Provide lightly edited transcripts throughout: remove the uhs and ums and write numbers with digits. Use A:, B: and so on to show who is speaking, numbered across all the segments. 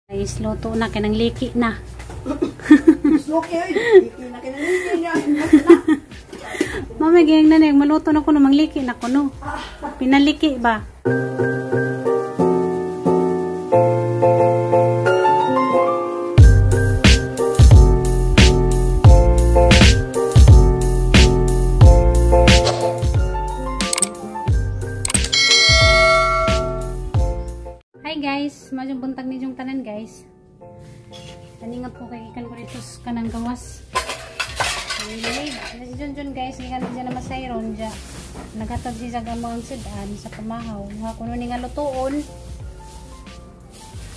A: Guys, luto na kay nang liki na.
B: Sloki oy. Liki na kinaliki niya.
A: Mama giyang na maluto na ko no mangliki na ko no. Pinaliki ba? Hi guys, madyong buntag ninyong tanan guys. Taningat ko kay ikan ko dito sa kanang gawas. Si Junjun guys, gikan siya na masayron dya. Naghatag siya sa gamang sudan sa pamahaw. Nga kuno ni nga lutoon.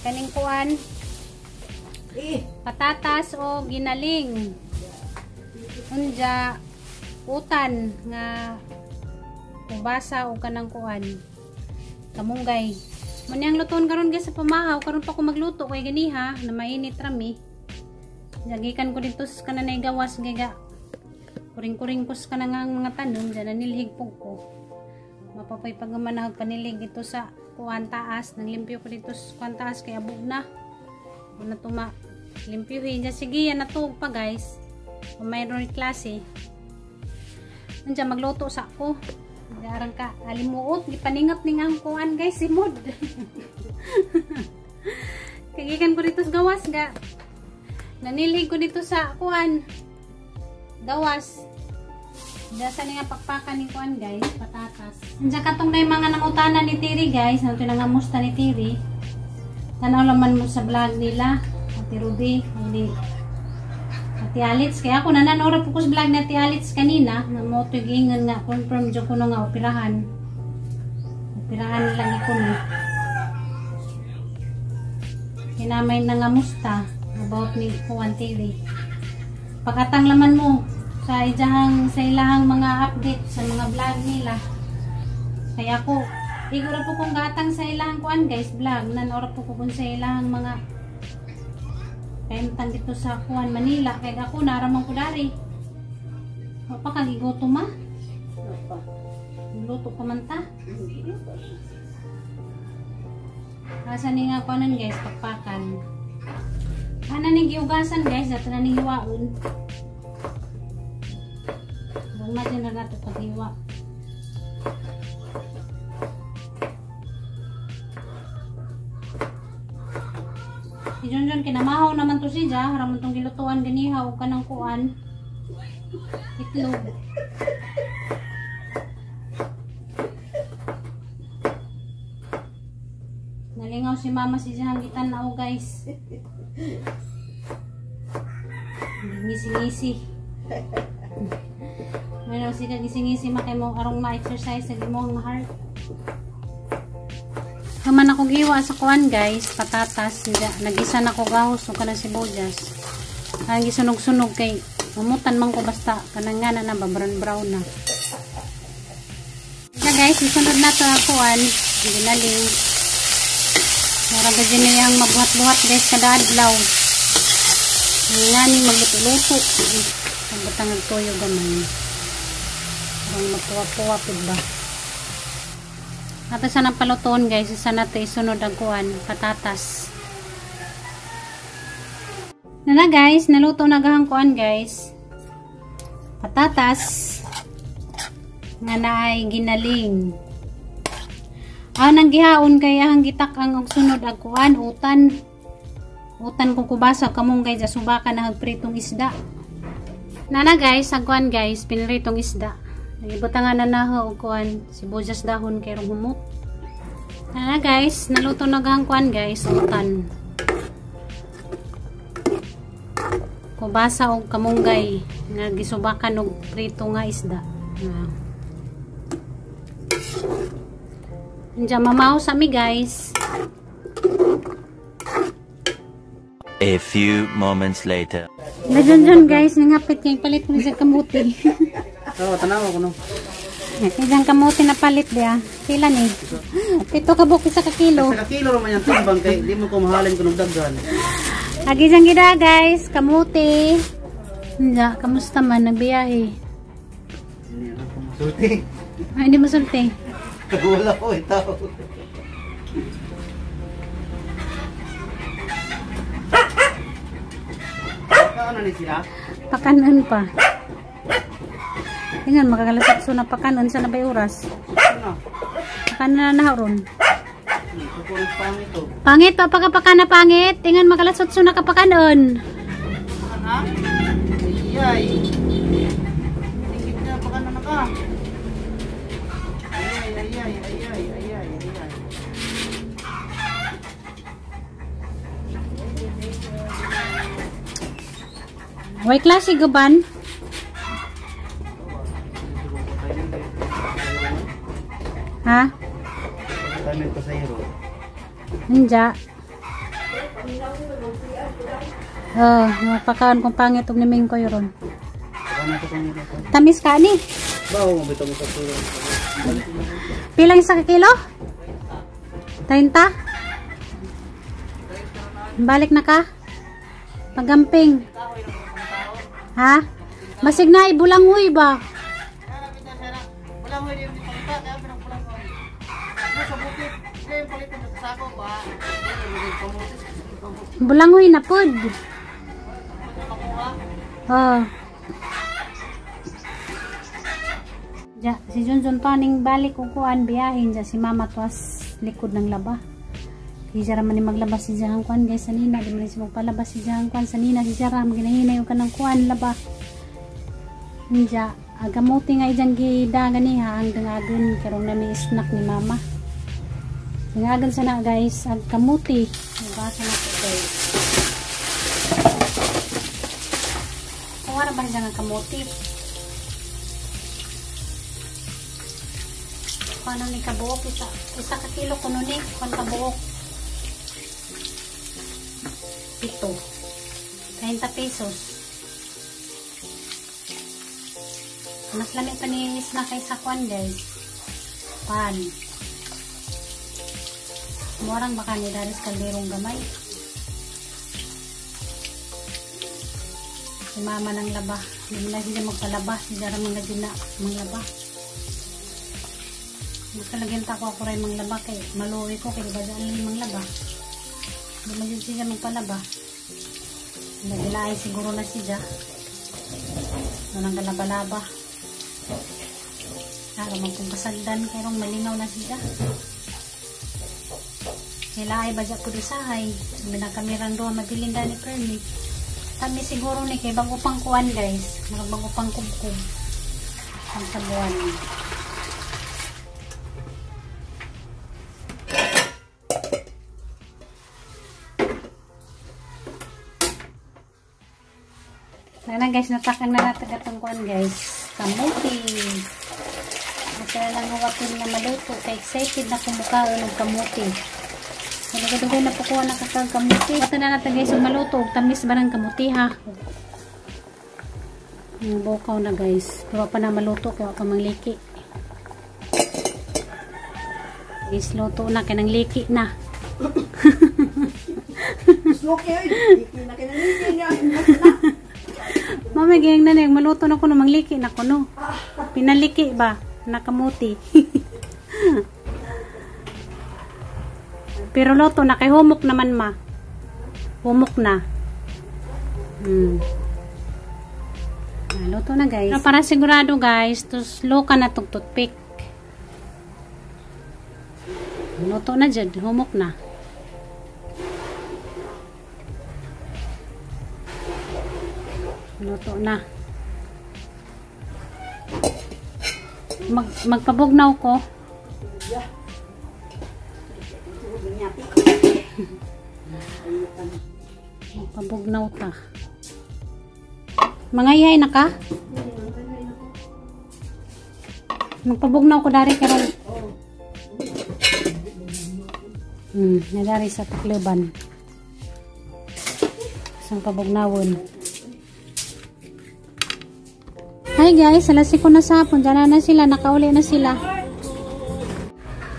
A: Kaning kuan. Patatas o ginaling. Unja utan nga kubasa o kanang kuan. Kamunggay. Muna ang lutoon karon guys sa pamahaw, karon pa ko magluto kay ganiha na mainit rami. Jagikan ko dito sa kananay gawas giga. Kuring-kuring kus ka na nga ang mga tanom dyan nanilhig po ko. Mapapay pagamanahag panilig dito sa kuan taas, nanglimpyo ko dito sa kuan taas kay abog na. Una tuma limpyuhin dyan sige yan natuog pa guys. Kung mayroon klase. Nandiyan magluto sa ako. Garang ka alimuot gipaningat ning ang kuan guys simod. Kagikan ko dito sa gawas ga. Nanilhig ko dito sa kuan gawas. Dasa ni nga pakpakan ni kuan guys, patatas. Andiyan katong na yung mga nangutana ni Tiri guys, nanto na nga musta ni Tiri. Tanaw laman mo sa vlog nila, Ate Ruby, ni Ate Alitz. Kaya ako nananora po ko sa vlog ni Ate Alitz kanina, nga mo tugingan nga confirm jud ko na nga operahan. Operahan lang ko ni. Kinamay na nga musta about ni kuan Tiri. Pagkatang laman mo sa ijahang sa ilahang mga update sa mga vlog nila. Kaya ako iguro po kong gatang sa ilahang kuan guys vlog, nanora po ko kung sa ilahang mga kaimtang dito sa kuan Manila kaya ako naramang ko dari. Wa pa kagigutom ma. Luto pa man ta. Asa ni nga kuanan guys pakpakan. Ana ning giugasan guys, ato na ning hiwaon. Gugma dyan na nato paghiwa. Si Junjun kinamahaw naman to siya, haramon tong gilutuan ganiha og kanang kuan. Itlog. Nalingaw si mama si Jahang gitan-aw guys. Ngisi-ngisi. Meron siya gising-ngisi makay mo arong ma-exercise sa imong heart. Haman ako giwa sa kuan guys, patatas. Nagisa na ko gahos ug kanang sibuyas. Ang gisunog-sunog kay umutan man ko basta kanang nga na ba brown brown na. Na guys, isunod na to ang kuan, ginaling. Mura ba dyan niyang mabuhat-buhat guys kada adlaw. Nga ni magluto-luto. Ang batang toyo gamay. Parang magpuwa-puwa pud ba. Ato sana palutoon guys, isa nato isunod ang kuan, patatas. Na guys, naluto na gahang kuan guys. Patatas nga naay ginaling. Ah, nang gihaon kay ahang gitak ang og sunod ang kuan, utan. Utan ko kubasa kamunggay sa subaka na hagpritong isda. Nana guys, ang kuan guys, pinritong isda. Nagibutangan na naho og kuan, sibuyas dahon kay rong humot. Nana guys, naluto na gahang kuan guys, utan. Kubasa og kamunggay nga gisubakan og prito nga isda. Na. Andiyan mamaw sa mi guys.
C: A few moments later.
A: Dyan guys, nangapit kay palit ko sa kamuti.
D: Oo, tanaw ko no.
A: Isang kamuti na palit dia. Pila ni? 7 ka buk isa ka kilo.
D: Isa ka kilo raman yang timbang kay di mo ko mahalin kunog daghan.
A: Agi jang gida guys, kamuti. Nja, kamusta man nagbiyahe?
D: Hindi ako masulti.
A: Ay, hindi masulti.
D: Wala ko itaw. Paano ni sila?
A: Pakanon pa. Ingan makakalasap na pakanon sa nabay oras.
D: Ano?
A: Pakanon na ron.
D: Kukunin pangit to.
A: Pangit pa pagkapakana pangit. Ingan makalasot na kapakanon.
D: Ha? Ayay. Tingit na baka na ka. Ayay, ayay, ayay, ayay, ayay.
A: Way klase gaban? Ha?
D: Kami pasahero.
A: Nja. Oh, mapakaon kung pangit og niming ko ron. Tamis ka ni.
D: Bawo mo bitaw mo sa tulong.
A: Pilang isa ka kilo? 30? Balik na ka? Pagamping. Ha? Masig na ibulangoy ba? Bulangoy na pod. Oh. Ja, si Junjun paning balik og kuan biyahin ja si Mama tuas likod ng laba. Kaya ra man ni maglaba si Jahang kuan guys sanina di man si magpalaba si Jahang kuan sanina si Jara maginahinay og kanang kuan laba. Ja, agamuti nga ijang gida ganiha ang dangagon karong nami snack ni Mama. Dangagon sana guys ag kamuti. Basa na ko guys. Kuha ra ba siya nga kamuti? Paano ni kabuok? Isa ka kilo kuno ni kuan kabuok. 7. 30 pesos. Mas lami pa ni snack kaysa kuan guys. Pan. Murang baka ni Daris kalderong gamay. Si Mama nang laba. Hindi na siya magpalaba. Si Jara mga gina manglaba. Basta lagyan ta ko ako rin manglaba kay maluwi ko kay badaan lang manglaba. Hindi man yun siya magpalaba. Nagilay siguro na siya. Walang kalaba-laba. Ara magpapasagdan kerong malingaw na siya. Nilay ba dya po usahay. Binakamirang doon mabilin dani permit. Kami siguro ni kay bago pang kuan guys. Murag bago pang kubkub. Ang sabuan. Sana guys, natakang na natin itong kuan guys. Kamuti. Basta lang huwatin na maluto. Kay excited na kumukhaon og kamuti. Nagadugo na po kuha na kakang kamuti. Basta na natin guys, maluto. Tamis ba ng kamuti ha? Yung bukaw na guys. Pero pa na maluto kaya pa mangliki. Guys, luto na. Kaya nang liki na.
B: Okay, liki na kinaliki niya.
A: Mami, gayang na maluto na ko no, mangliki na ko no. Pinaliki ba? Nakamuti. Pero luto na kay humok naman ma. Humok na. Luto na guys. Pero para sigurado guys, tuslo ka na tug toothpick. Luto na jud, humok na. Luto na. Magpabugnaw ko. Magpabugnaw ta. Mangayay na ka? Magpabugnaw ko dari karon. Nadari sa Tacloban. Isang pabugnawon. Hi guys, alas 5 na sa hapon. Diyan na sila, nakauli na sila.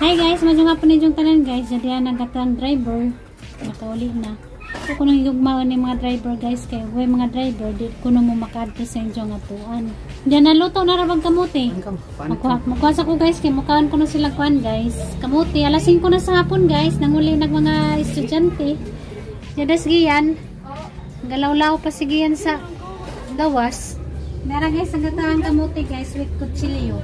A: Hi guys, medyo nga po ninyong tanan guys. Diyan ang gatang driver. Nakauli na. Ito ko nang igugmaon ni mga driver guys. Kaya uwi mga driver, di ko na mo makaadto sa inyong atuan. Diyan naluto na rabang kamuti. Makuha sa ko guys, kaya mukhaan ko na sila kuan guys. Kamuti, alas 5 na sa hapon guys. Nanguli nag mga estudyante. Diyan das giyan. Galaw-law pa si giyan sa Dawas. Meron guys, ang gataang kamuti guys with kutsilyo.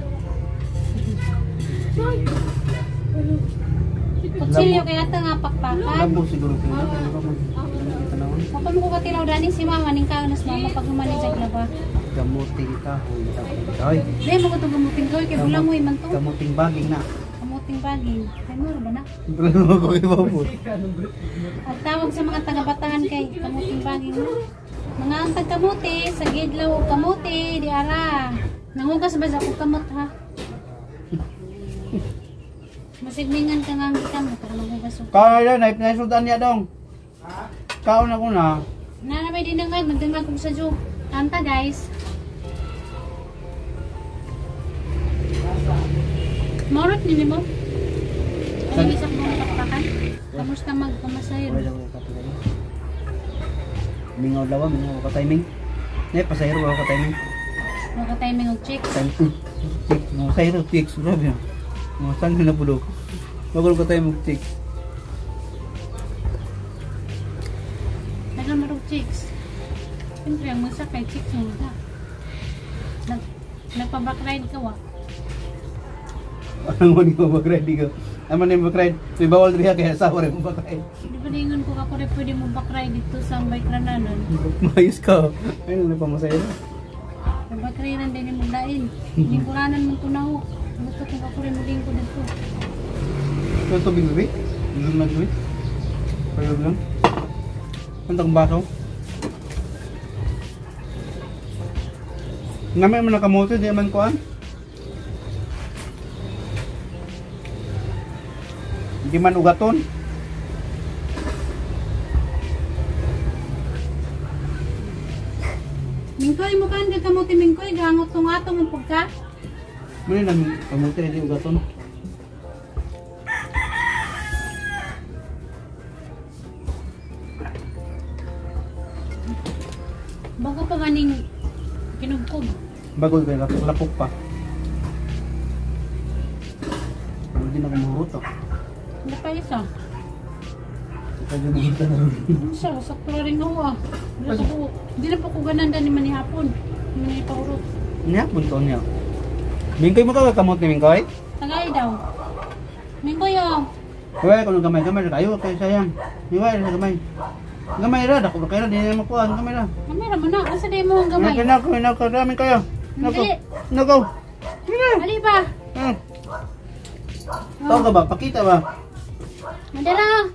A: Kutsilyo kaya ito nga pakpakan.
D: Labo siguro kayo.
A: Ako mo ko katilaw dani si mama ning kaunas mama pag humani sa glaba.
D: Kamuting kahoy. Kahoy.
A: Dili mo ko to gamuting kahoy kay bulangoy man to.
D: Kamuting baging na.
A: Kamuting baging. Kay mo ba na?
D: Problema ko kay Babo.
A: At tawag sa mga taga-Bataan kay kamuting baging na. Mga ang tagkamuti, sa gidlaw og kamuti, di ara. Nangugas ba sa akong kamot ha? Masigningan ka nga ang kamot para maghugas og.
D: Kaya na, naipnaisultan niya dong. Kaon ako na.
A: Nana may dinangag, nagdangag ko sa joke. Kanta guys. Morot ni mo? Ano isa kong pakpakan? Kamusta magpamasayro?
D: Okay lang ko kape. Mingaw lawa, mingaw ka timing. Ne, pasahero wala ka timing.
A: Wala ka timing og chicks.
D: Time chicks, mga pasahero chicks, grabe. Mga saan na pulo. Wala ka timing og chicks.
A: Tagal marog chicks. Siyempre, ang mga sakay chicks mo ka. Nagpa-backride ka wa.
D: Anong mo back-ride ka? Ano man yung back-ride? May bawal riya kaya asawa rin mo back-ride.
A: Di ba ningon ko ako rin pwede mo backride dito sa bike rananon?
D: Maayos ka. Ayun, ano pa masaya.
A: Backride din mo dain. Lingkuranan mo tunaw. Gusto ko ako rin mo lingkod dito.
D: Ito tubig gabi? Inom na gabi? Payog lang. Antang baso. Ngamay man nakamote, di man kuan. Di man ugaton.
A: Mingkoy mo kan kamote mingkoy gangot tong atong ang pagka.
D: Muna lang kamote di ugaton.
A: Bago pa maning kinugkog.
D: Bago kay lapok pa. Hindi na kumurot oh.
A: Hindi pa isa.
D: Ito
A: Sa sakto rin ako ah. Hindi na po ko gananda ni manihapon. Hindi na ipaurot.
D: Niya, punto niya. Mingkoy mo ka kamot ni Mingkoy?
A: Tagay daw. Mingkoy oh.
D: Iway ko gamay gamay kayo kay sayang. Iway sa gamay. Gamay ra dako kay ra di na makuan gamay ra.
A: Gamay ra man na. Asa di mo ang gamay?
D: Nako nako nako kayo. Nako. Nako.
A: Ali ba?
D: Tawag ka ba? Pakita ba?
A: Mandala.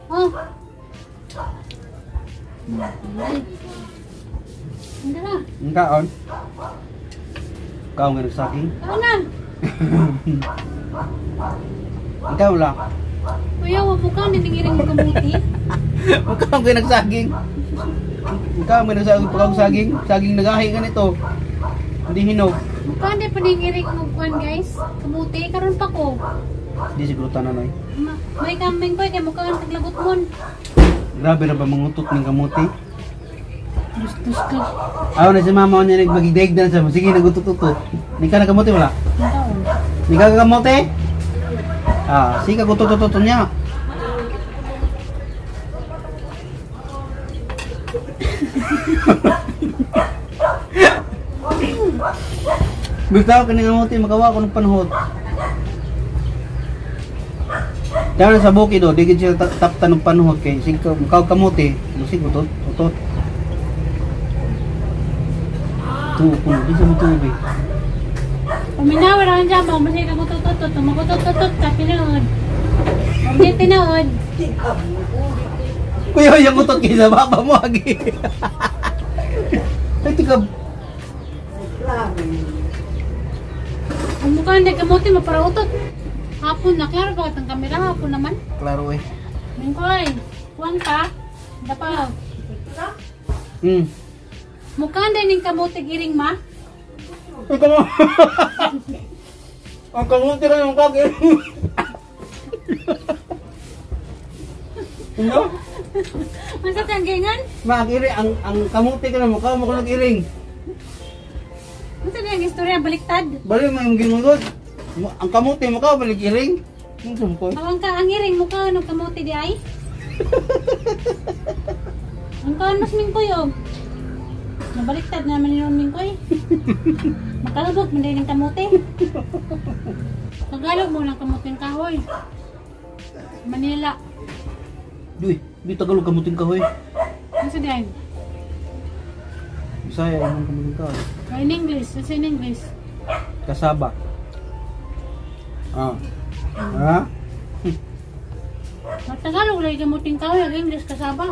A: Oh. Mandala.
D: Ang kaon. Kaon nga nagsaging.
A: Kaon na.
D: Ikaw wala.
A: Kuya, wag mo ka niningiring mo kamuti.
D: Kaon nga nagsaging. Ikaw nga nagsaging pagkaon saging, saging nagahi ganito. Hindi hinog.
A: Mukha hindi paningiring mo kuan guys. Kamuti karon pa ko.
D: Di siguro tanan oy.
A: May kambing ko kay mukha ang taglagot mon.
D: Grabe ra ba mangutot ning kamuti?
A: Gustos ka.
D: Aw na si mama niya nagmagigdaig na siya. Sige nagutot-utot. Ni ka nagkamuti wala? Ni ka kamote? Ah, sige gutot-utot niya. Gusto ko kini kamote magawa ko ng panhot. Dahil sa bukid do, di gid siya taptan ng panhot kay sige makaw kamote, musig utot, utot. Tuo ko, di sa mo tubig.
A: Paminaw ra dyan ba masay ka gutot-utot, magutot-utot ka tinuod. Hindi tinuod.
D: Kuya, yung utot kay sa baba mo agi. Ay tika.
A: Ang mukha hindi kamote mapara utot. Hapon na klaro ba ang kamera hapon naman?
D: Klaro eh.
A: Mingkoy, kuwan ka? Dapaw. Mukha hindi ning kamote giring ma?
D: Ay kamo. Ang kamote ra yung kag. Ano?
A: Ang sa tanggingan?
D: Makiri ang kamote ka na mukha mo ko nag-iring.
A: Ang sa ang istorya baliktad.
D: Bali mo yung ginugod. Ang kamote mukha balik iring. Ang sumpoy.
A: Ang ka ang iring mukha ano kamote di ay? Ang kaan mas mingkoy oh. Nabaliktad naman yun min ko eh. Makalabog man din ang kamote. Tagalog mo lang kamuting kahoy. Manila.
D: Duy, di Tagalog kamuting kahoy.
A: Ano sa din?
D: Bisaya imong kamuting kahoy.
A: Oh, in English. Ano in English?
D: Kasaba. Ah. Ha?
A: Oh, Tagalog lang kamuting kahoy. Ang English kasaba.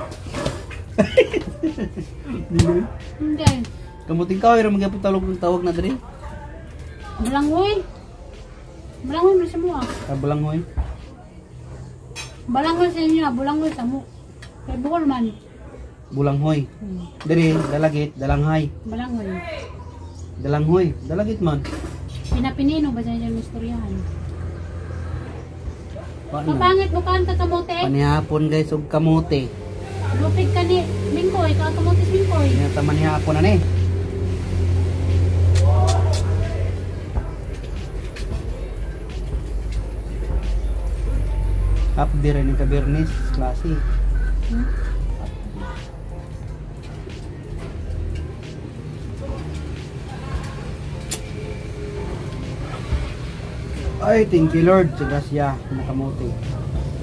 D: Dili.
A: Hindi.
D: Kamuting kahoy ra magyapon tawag ng tawag na diri.
A: Balanghoy. Balanghoy mo sa mo ah.
D: Ah, balanghoy.
A: Balanghoy sa inyo ah. Balanghoy sa mo. Kay Bohol man.
D: Bulanghoy. Diri dalagit, dalanghay.
A: Balanghoy.
D: Dalanghoy, dalagit man.
A: Pinapinino ba sa inyo yung istoryahan?
D: Wa na.
A: Kapangit mo ka kamote.
D: Panihapon guys og kamote.
A: Lupig ka ni Mingkoy. Ka kamote si Mingkoy.
D: Inata manihapon na ni. Up dire ni Kabirnis, klase. Ay, thank you Lord sa grasya ng kamote.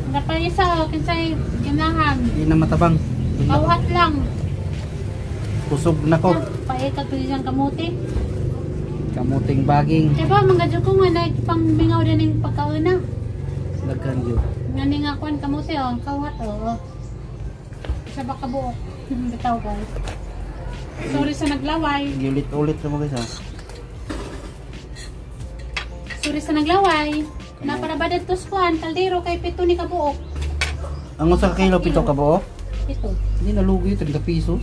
A: Napaisa o kinsay ganahan.
D: Hindi na matabang.
A: Kawat lang.
D: Kusog na ko.
A: Paikag pa siyang kamote.
D: Kamuting baging.
A: Kaya ba mga dyan ko nga nagpangmingaw din yung pagkauna.
D: Daghan yun.
A: Nga ni nga kuan kamote o, kawat o. Isa ba kabuok? Bitaw guys. Sorry sa naglaway.
D: Giulit-ulit na mo guys ha.
A: Sorry sa naglaway. Naparabadad to kuan kaldero kay pito ni kabuok.
D: Ang usa ka kilo, pito ka buok?
A: Pito.
D: Hindi nalugi, 30 pesos.